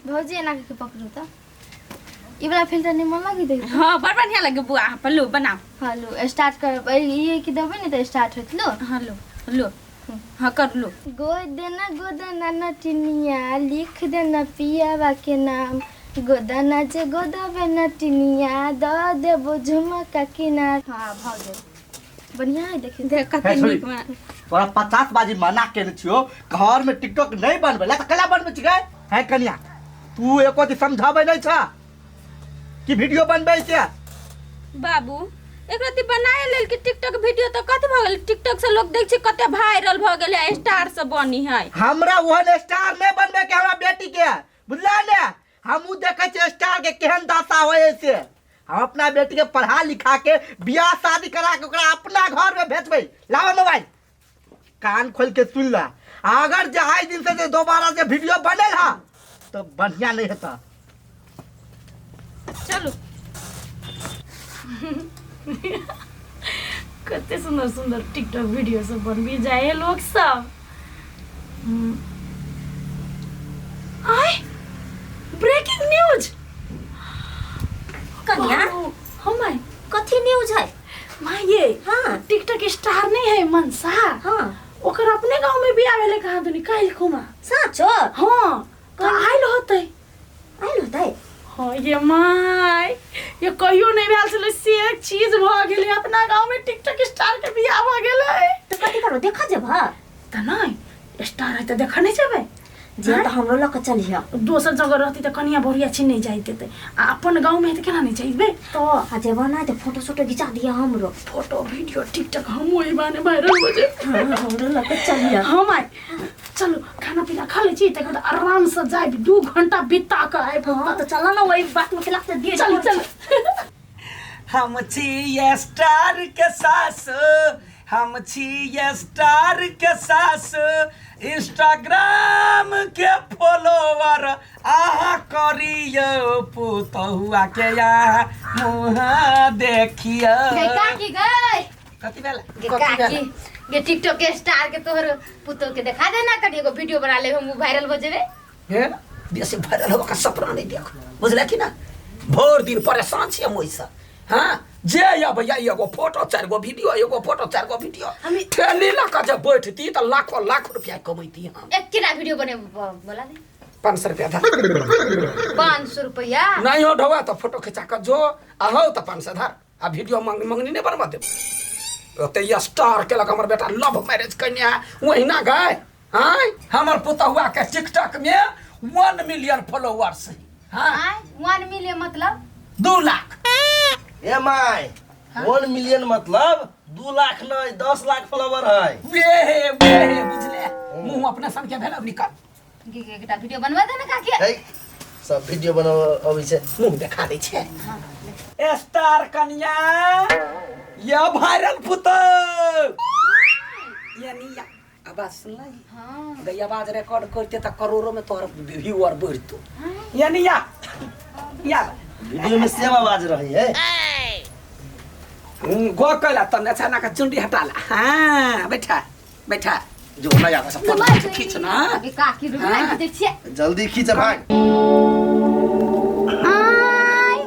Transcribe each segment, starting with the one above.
भौजी एना के पकड़ू तऽ ई वाला फिल्टर निमन लगी दे। हाँ, बड़ बढ़िया लगे बुआ। पल्लू बनाओ। हाँ लो, स्टार्ट कर। ये की देबै ने तऽ स्टार्ट होत। लो। हाँ लो लो, हाँ कर लो। गोदना गोदना नटनिया, लिख देना पियावा के नाम। गोदना जे गोदबे नटनिया, द देबो झुमका किनार। हाँ भऽ गेल, बढ़िया है। देखी देख कते हे, छोड़ी। नीक बना। तोरा 50 बाजी मना केने छियो, घर में टिकटॉक नहीं बनबै ला, तऽ कैला बनबै छी गै? है कनिया, तू एको चीज समझाबै नहीं छ कि वीडियो बनबै छै? बाबू, एक रति बनाए लेल कि टिकटॉक वीडियो तऽ कथी भऽ गेल? टिकटॉक से लोग देख छै, कते वायरल भऽ गेलै, स्टार सब बनी है। हमरा ओहन स्टार नहीं बनबै के हमरा बेटी के, बुझला ने? हमहूँ देखै छियै स्टार के केहन दशा होइ से। हम अपना बेटी के पढ़ा लिखा के बियाह शादी करा के ओकरा अपना घर में भेजबै। लावा मोबाइल, कान खोल के सुन ला, अगर जे आइ दिन से जे दोबारा जे वीडियो बनल हा तो बढ़िया नहीं हेता। चलू। कते सुंदर सुंदर टिकटॉक वीडियो सब बनबी जाए है लोग सब। आय, ब्रेकिंग न्यूज! कन्या। हाँ माय। कथी न्यूज है? माँ ये। हाँ। टिकटॉक स्टार नहीं है मनसा? हाँ। ओकर अपने गांव में बियाह भेलै कहाँ दुनी काल्हि खुमा। साँचो? हाँ, तऽ आयल होतै। आयल होतै? हाँ ये my, ये कहियो नहीं भेल छलै से एक चीज भऽ गेलै, अपना गांव में टिकटॉक स्टार के बियाह भऽ गेलै। तऽ कथी करू, देखऽ जेबह? तऽ नहि, स्टार है तऽ देखऽ नहीं जेबै? जे तऽ हमरो लऽ कऽ चलिह। दोसर जगह रहती तऽ कनिया बहुरिया छी नहीं जाइत देतै, आ अपन गांव में है तऽ केना नहीं जइबै? तऽ आ जेबह ना तऽ फोटो सोटो घिचा दिअ हमरो। फोटो वीडियो टिकटॉक, हम वही बहाने वायरल हो जाए। हाँ, हमरो लऽ कऽ चलिह। हाँ माय, चलू खाना पीना खा लै छी, तकर बाद आराम से जायब, 2 घंटा बिता कऽ आयब। हाँ तऽ चल ना, वही बात में खिलाफ तऽ दिए। चल चल। हम छी स्टार के सास, हम छी स्टार के सास, इंस्टाग्राम के फॉलोवर अहाँ करियौ, पुतहुआ के यहाँ मुँह देखियौ। गई काकी गई। कथी भेल? गे कथी काकी भेल? गे, टिकटॉक के स्टार के तोहर पुतोह के देखा दे ना कनी, एगो वीडियो बना ले, हम वायरल हो जेबे। हे, बेसी वायरल होबऽ के सपना नहीं देख, बुझले कि ना? भोर दिन परेशान छी हम ओहिसँ। हाँ, जे अबैया, एगो फोटो चारि गो वीडियो, एगो फोटो चारि गो वीडियो। ठेली लऽ कऽ जे बैठती तऽ लाखों लाख रुपया कमैती हम। एकेटा वीडियो बने बोला दे। 500 रुपया धर। 500 रुपया? नहीं हो ढौआ तऽ फोटो खिंचा कऽ जो आ हौ तऽ 500 धर, आ वीडियो मंगनी नहीं बनवा देब। ओते स्टार केलक हमर बेटा, लव मैरिज कयने है ओहिना गाय। आँय, हमर पुतहुआ के टिकटॉक में 1 मिलियन फॉलोअर्स है। हाँ। आय, 1 मिलियन मतलब? 2 लाख। ए my, 1 million मतलब 2 लाख नहीं, 10 लाख फॉलोवर है। वे वे, बुझले? मुंह अपने सन के भेल, अब निकल। गे, गे, एकटा वीडियो बनवा दे ना काकी। है सब वीडियो बनाव अबै छै। मुंह देखा दै छै। स्टार कन्या या वायरल पुतौ यानी या आवाज सुनलै? हाँ। गई आवाज रिकॉर्ड करते तऽ करोड़ों में तोहर व्यूअर बढ़तो। यानी या या वीडियो में सेम आवाज रही है। गो कैला तब अचानक चुंडी हटाला। हाँ, बैठा बैठा, जो नया सब फोटो खींच ना। गे काकी, रुक ना। हाँ। खींचै छियै। जल्दी खींच भाग। आय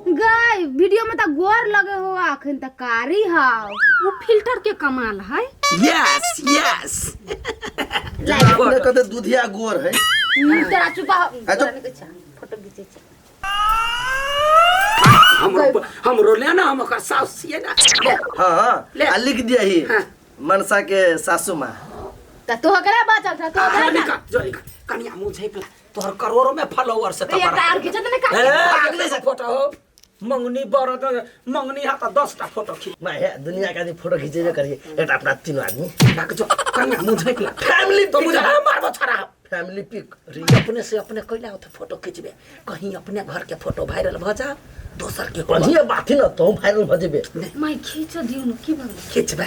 गई, वीडियो में त गोर लगे हो, अखन त कारी हाव। वो फिल्टर के कमाल है। Yes yes. अपने कते दूधिया गोर है। तोरा चुपा। आ, तोरा नहि कहै छै, फोटो घिचै छै। हमरो हमरो ले ना, हम ओकर सास छियै ना, ले। हाँ। ले। आ लिख दिया ही। हाँ। मनसा के सासू माँ। त तो करा बाचल था तो। जो निकल, जो निकल कनिया, मुंह झाँपि ला, तोहर करोड़ों में फॉलोअर से। ये तार खींचत ने काकी। पागले से फोटो हो, मंगनी बरद मंगनी हा त 10 टा फोटो खींच। मैं है दुनिया के आदमी फोटो खींचेबे करिए, एक अपना तीनों आदमी। भाग जो कनिया, मुंह झाँपि ला। फैमिली तो मुझे मारबो छड़ा। Family pic. अपने से अपने कैला होते फोटो खींचबे? कहीं अपने घर के फोटो वायरल भ जा, दोसर के हो। बढ़िया बात है ना, तो वायरल भ जेबे। माय, खींच दियो न, की भगल? खींचबे।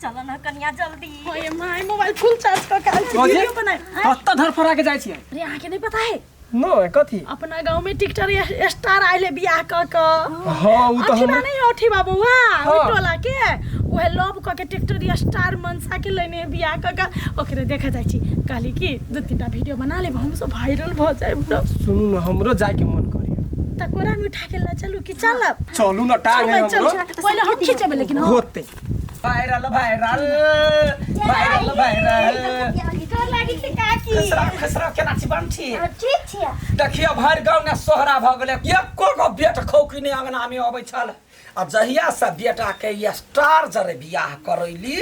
चल ना कन्या, जल्दी। ओए my, mobile full charge कऽ के आयल छी, वीडियो बनाए। कतऽ धरफड़ा के जाइ छियै? अरे, अहाँके नहीं पता है? न कथी अपना गांव में टिकटर स्टार आइले बियाह क क। हाँ उ त अथी हमरा नहीं औठी बाबू वाह ओइ हाँ। टोला के उहे लव क के टिकटर स्टार मनसा के लेने बियाह क क ओकरे देखा जाइ छी। कहली कि दू तीन टा वीडियो बना लेब हम सब वायरल भ जाएब न। सुनू न हमरो जाय के मन करी। त कोरा में उठा के ल चलू कि चलब? चलू न टांग है चल, हमरो। चल, पहिले हम खिचेबै लेकिन हाँ। होते वायरल वायरल वायरल वायरल। गोर लागै छी काकी। खसरा खसरा केना छी बंठी? ठीक छियै। देखियो भरि गाँव ने सोहरा भऽ गेलै, एको गो बेट खौकी नहि अंगना में अबै छल। आ जहिया से बेटा के ई स्टार जरे बियाह करैली,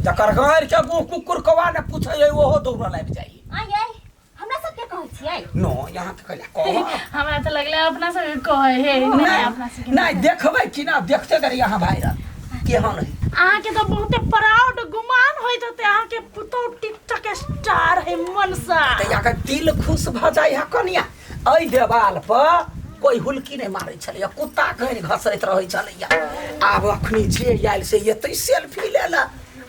जकर गारि के मुँह कुकुर कौआ ने पूछै ओहो दौड़ल आबि जाइ। आइ आइ हमरा सबके कहै छियै? नो यहाँ के कहला कह। हमरा तऽ लगलै अपना सबके कहै हे। नहि अपना सबके नहि देखबै कि ना, देखते करी यहाँ वायरल केहन है। अहाँके तऽ बहुते प्राउड गुमान होइत होते अहाँके पुतोह टिकटॉक स्टार है मनसा। तऽ यहाँ के दिल खुश भऽ जाइ है कनिया। एहि देवाल पर कोई हुलकी नहि मारै छलैया, कुत्ता घरि घसैत रहै छलैया। आब अखनी जे आयल से एतै सेल्फी लेला,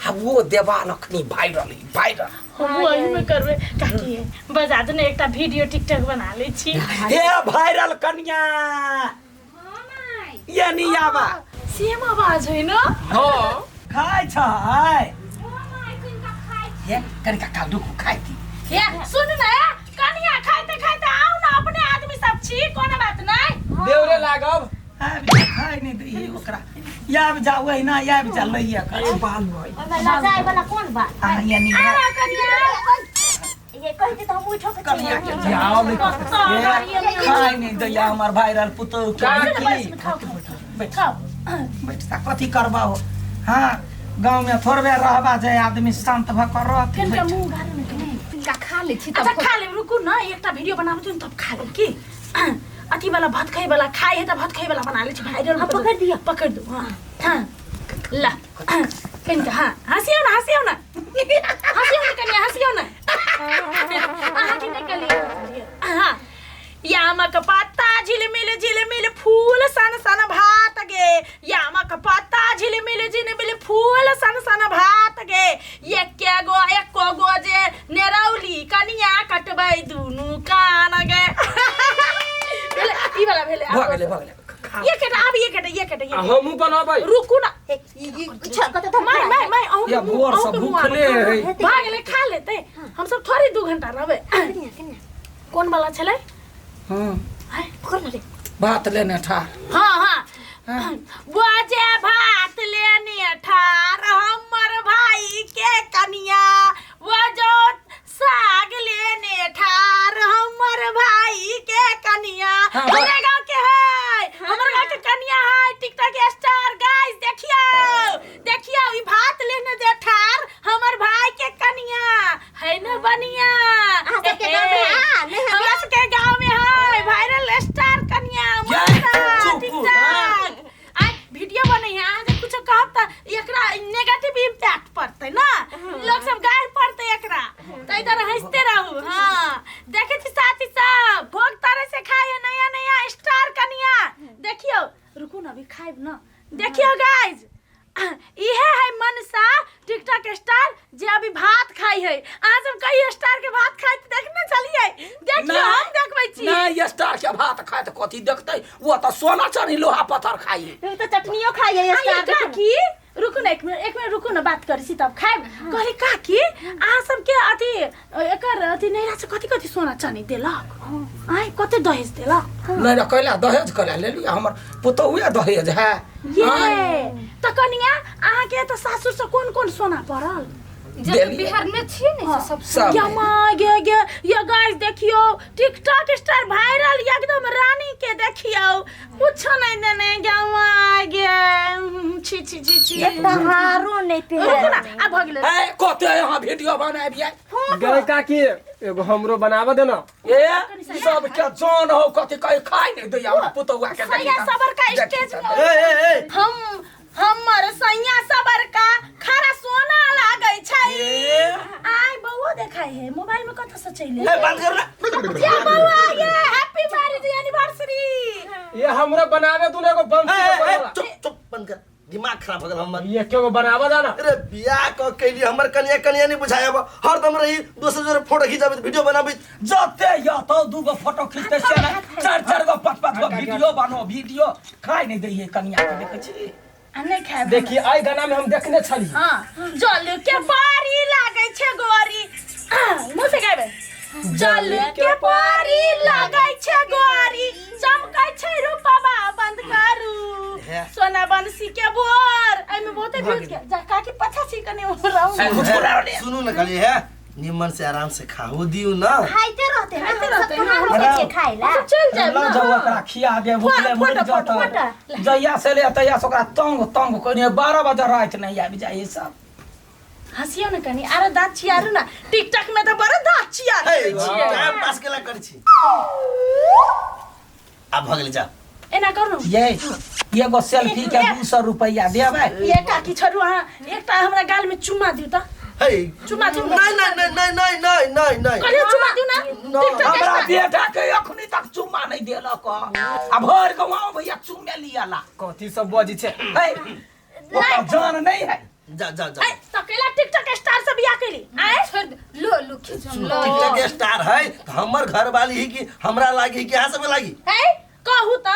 आ वो देवाल अखनी वायरल है वायरल। हम वही में करबै काकी, बजा दे ने एकटा वीडियो टिकटॉक बना लै छी। हे वायरल कनिया ये नी आबा। सेम आवाज है ना? हाँ खाइ छै ये कनिका काल रुकू खाइ दी। ये सुन ना कनिया, खाइते खाइते आउ ना, अपने आदमी सब छी, कोनो बात नहीं। देवरे लागब आबि जा, खाइ नहि दै ओकरा। आबि जा ओहिना आबि जा लैया कर बाल होय। ओहिमे लजाय वाला कोन बात? आ ये नी आउ कनिया। ये कहते तऽ हम उठो के कनिया के चलि जाओ नहीं खाइ नहीं दैया हमर वायरल पुतोह के। खाओ खाओ बैठ खाओ बैठ ता कथी करबा हो। हाँ गाँव में थोड़बे रहबा जे आदमी शांत भऽ कऽ रहत। कनिका मुँह गारू ने कनि। तिनका खा लै छी। अच्छा खा लेब, रुकू ना एकटा वीडियो बनाबै छी तब खा लेब। की अथी वाला भात खाइ वाला खाइ है त भात खाइ वाला बना लै छी वायरल। हाँ, पकड़ दिअ। पकड़ दू। हाँ हाँ ला कनिका। हाँ हँसियौ ना, हँसियौ ना, हँसियौ ना कनिया, हँसियौ ना। अहाँके नहि कहलियै। हाँ यामक पत्ता झिलमिल झिलमिल फूल सन सन भात गे, यामक पत्ता झिलमिल झिलमिल फूल सन सन भात गे, एके गो एको गो जे नेरौली कनिया कटबै दुनू कान गे। भेलै ई वाला भेलै। भऽ गेलै भऽ गेलै खा। ये केटा आब, ये केटा, ये केटा, ये आ हमहूँ बनाबै। रुकू ना। कतऽ तऽ माय माय माय अहूँ या भोर से भूखले है। भऽ गेलै खा लेतै, हम सब थोड़े 2 घंटा रहबै। कोन वाला छलै? हाँ पकड़ रे भात लेने ठार। हाँ हाँ बजे भात लेने ठार हमर भाई के कनिया, वो जो साग लेने ठार हमर भाई के कनिया। हाँ, हमरे गांव के है, हमर गांव के कनिया है टिकटॉक स्टार। गाइस देखियो देखियो ई भात लेने जे ठार हमर भाई के कनिया है न बनिया। अहाँ सबके गाँव में है? नहीं, हमरा सबके गांव में है वायरल स्टार कनिया क्या? मनसा चुप, टिकटॉक। आइ वीडियो बनै है, अहाँ जे कुछो कहब त एकरा नेगेटिव इम्पैक्ट पड़तै ना, लोग सब गारि पड़तै एकरा, त इधर हंसते रहू। हाँ देखे छी साथी सब भोग तरह से खाए है नया नया स्टार कनिया। देखियो रुकू ना अभी खाइब ना। देखियो गाइस इहे है मनसा टिकटॉक स्टार जे अभी भात खाई है। अहाँ सब कई स्टार के भात खाइत देखने छलियै? देखियो हम देखबै छी। नहीं स्टार के भात खाए तऽ कथी देखतै, वो तऽ सोना चानी लोहा पत्थर खाइ है। तो चटनियो खाइ है आइए स्टार। काकी रुकू ना एक मिनट, एक मिनट रुकू ना, बात करै छी तब खाइब। कहली काकी अहाँ सबके अथी एकर अथी नैहरा से कथी कथी सोना चानी देलक? आइ कते दहेज देलक? नहीं रे कैला दहेज कैला लेली, हमर पुतोहुए दहेज है। ये तऽ कनिया अहाँके तऽ सासुर से कोन कोन सोना पड़ल? जब बिहार में छियै ने से सब सब या माँ गे गे ये गाइस देखियो टिकटॉक स्टार वायरल एकदम रानी के देखियो कुछ नहीं देने गवा गे। छी छी छी छी एकटा हारो नहीं रुकू ना पहिरल। आब भऽ गेलै। ए कते यहाँ वीडियो बनाबियै गए काकी एगो हमरो बनाबऽ देना। ए सबके जान हो कथी कहे खाइ नहीं दैया हमरा पुतोहुआ के। सैया सबर का स्टेज में ए ए ए हम हमर सैया सबर का खरा सोना लागै छै। आइ बौआ देखाइ है मोबाइल में कतऽ से चलि ए बंद कर ना। ये बौआ ये हैप्पी मैरिज एनिवर्सरी। ये हमरो बनाबे तू ने एगो बंसी ए के ए बनला। चुप चुप बंद कर। दिमाग खराब हो गेल हमर। ये क्यों बनावा दा ना? अरे बियाह क कैली हमर कनिया कनिया नहीं बुझायब, हरदम रही दोसर जोरे फोटो खिंचाबे वीडियो बनाबे। जते यतो दूगो फोटो खींचते से ना चार चार गो पांच पांच गो वीडियो बनो, वीडियो खाइ नहीं दैये कनिया के देखै छी। आ नहीं खाए। देखिए आई गाना में हम देखने छली। हां जल के पारी लागै छै गोरी, मुंह से गाबे। जल के पारी लागै छै गोरी, चमकै छै रूपवा बंद करू, सोना बंसी के बोर। एमे बहुते व्यूज के जा काकी पछा छी कने रहू। सुनू न खाली है निमन से आराम से खाओ दियो ना। खाइते रहते ना, हम सब कोना रुकै छियै खाइला। चल जाब ना जाऊ ओकरा खिया दे भूखले मर जात। जहिया से ले तहिया से ओकरा तंग तंग कने 12 बजे रात नहीं आबि जाय सब। हँसियो न कनी, आरो दाँत छियारू ना। टिकटॉक में तो बड़ा दाँत छियार छियै। टाइम पास केला करै छी। आब भ गेलै जा। एना करू ये एगो सेल्फी के 200 रुपैया देबै। ये काकी छोड़ू, अहाँ एकटा हमरा गाल में चुम्मा दियौ त। हे चुम्मा दियौ। नहीं नहीं नहीं नहीं नहीं नहीं नहीं नहीं कहलियौ चुम्मा दियौ ना। हमरा बेटा के अखनी तक चुम्मा नहीं देलक, आ भरि गाँव भैया चुम्मे लियला। कथी सब बजै छै? हे ओकर जान नहीं है। जा जा जा। ए त कैला टिकटॉक स्टार से बियाह कैली? आए छोड़ दे, लो लो खींचम लो। टिकटॉक स्टार है त हमर घर वाली ही कि हमरा लागी कि अहाँ सब लागी? हे कहू त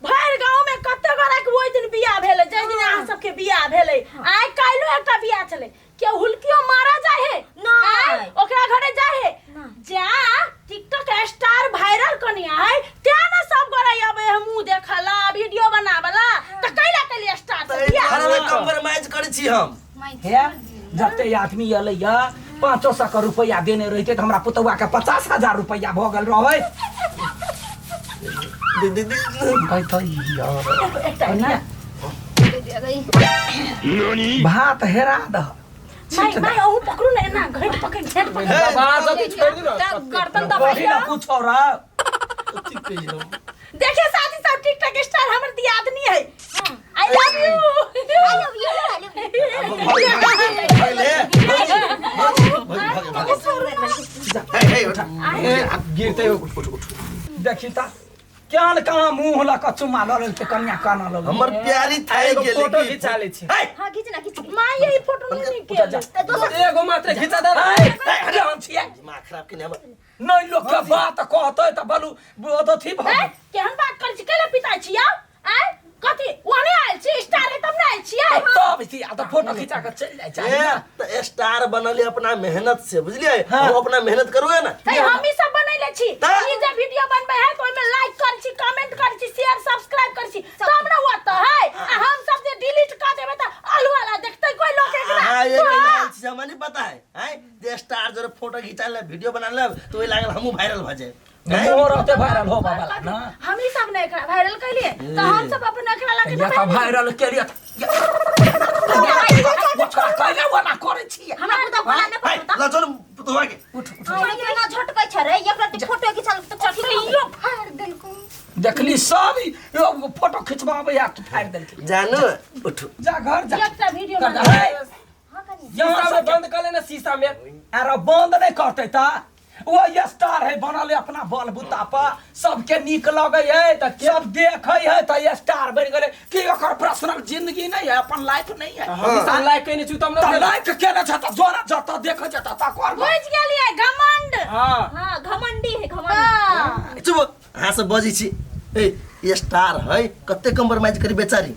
भरि गांव में कते गोरा के ओहि दिन बियाह भेलै जाहि दिन अहाँ सबके बियाह भेलै। आइ काल्हिो एकटा बियाह छलै, के हुलकियो मारा जाय है नहीं ओकरा घरे जाय है। जा टिकटॉक स्टार वायरल कनिया है त्या ना सब गोरा आबै है मुंह देखला वीडियो बनावला त कैला कैली स्टार से बियाह। घर में कॉम्प्रोमाइज करै छी हम। हे जते आदमी एलै या 500 के रुपैया देने रहते त हमरा पुतौआ के 50,000 रुपैया भ गेल रहै। दे दे दे भात हेरा दह। माय माय अहू पकड़ू ना, एना घट पकड़ घेट पकड़ दबा दो छोड़ दियो ना। गर्दन दबाइयो ना कुछ और देखिए साथी सब टिकटॉक स्टार हमर दियादनी है। I love you, I love you, I love you. गिरते हो। देखी ता क्यान कहाँ मुंह लऽ कऽ चुम्मा लऽ लेलकै कनिया काना लऽ। हमर प्यारी थाई गेलै फोटो खिंचा लै छी। हां खींच ना खींच। मां यही फोटो नहीं निकले त दोसर एगो मात्र खिंचा दे। अरे हम छियै दिमाग खराब केने हमर। नहीं लोग के बात कहतै त बलू अथी भ केहन बात करै छी, कैला पिताइ छी यौ? आय कथी ओने आयल छी स्टार है तब ना आयल छी। तब छी आ त फोटो खिंचा के चलि जाइ छै। ए त स्टार बनले अपना मेहनत से, बुझलियै? हम अपना मेहनत करूए ना। त हम ई सब बनैले छी। ई जे वीडियो बनबै है त ओइ में लाइक करै छी, कमेंट करै छी, शेयर सब्सक्राइब करै छी तब ना होत है। आ हम सब जे डिलीट कर देबै त अलवाला देखतै कोई लोग एकरा। हां ये कहै छी हमरा नहीं पता है। हैं जे स्टार जरे फोटो खिंचा ले वीडियो बना ले त ओइ लागल हमहु वायरल भ जाए। मोर होते वायरल हो बाबा ना। हम ही सब ने एकरा वायरल कैलिए त हम सब अपन एकरा लाके या त वायरल केलिए ओकरा कैला वना करै छी। हमरा पुतौ बोला ने पड़ता ल चल पुतौआ के उठ उठ। माय ना झटकै छ रे एकरा त फोटो खिचाल त चटैयो फाड़ देलको। देखली सब फोटो खिंचवाबै आ तू फाड़ देलकी। जानू उठ जा घर जा एकटा वीडियो बना। हां कनी शीशा में बंद कर लेना, शीशा में। अरे बंद नहीं करते ता वो स्टार है बनल अपना बल बुता पर सबके नीक लगे है त सब देखे है त स्टार बन गेलै कि ओकर पर्सनल जिंदगी नहीं है, अपन लाइफ नहीं है। हम लाइक केने छु तब ना लाइक केने छ त जोरा जत देखे छ त कर बुझ गेलियै घमंड। हां हां घमंडी है घमंडी। चुप हां से बजै छी। ए स्टार है कते कॉम्प्रोमाइज करी बेचारी,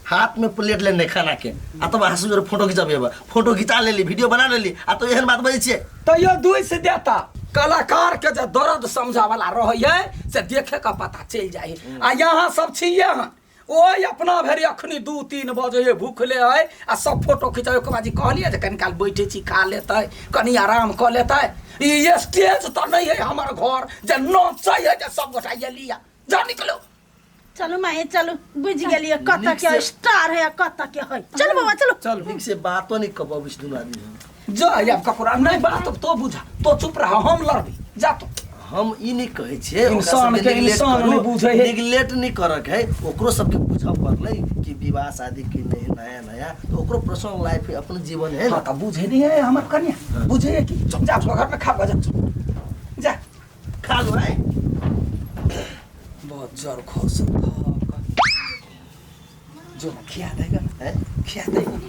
हाथ में प्लेट लेने खाना के आ तब अहाँ सब फोटो खिंचबे, फोटो खिंचा लेली वीडियो बना लेली आ तो एहन बात बजै छियै। तैयो दुई से देता कलाकार के जे दर्द समझावला रहै है से देखे के पता चलि जाइ है। आ यहाँ सब छियै हन ओहि अपना भरि अखनी 2-3 बजे है भूखले है आ सब फोटो खिंचाबै के बाद कहलियै जे कनी काल बैठे छी खा लेतै कनी आराम कऽ लेतै। ई स्टेज तऽ नहीं है हमर घर जे नचै है जे सब गोटा एलिया जा निकलो। चलू माए चलू, बुझ गेलियै कत के स्टार है कत के है। चलू बाबा चलू चलू। ठीक से बातो नहीं कब दुनू आदमी जा आब ककरा नहीं बात तो बुझा तो चुप रह हम लड़बी जा तो। हम ई नहीं कहै छियै इंसान के इंसान नहीं बुझै है, निगलेक्ट नहीं करक है, ओकरो सबके बुझऽ पड़लै कि विवाह शादी के नहीं नया नया तो ओकरो पर्सनल लाइफ है अपन जीवन है ना। त बुझै नहीं है हमर कन्या बुझै है कि जा घर में खा जा जा खा लो है बहुत जर खोस जो खिया देगा। हैं? खिया दे।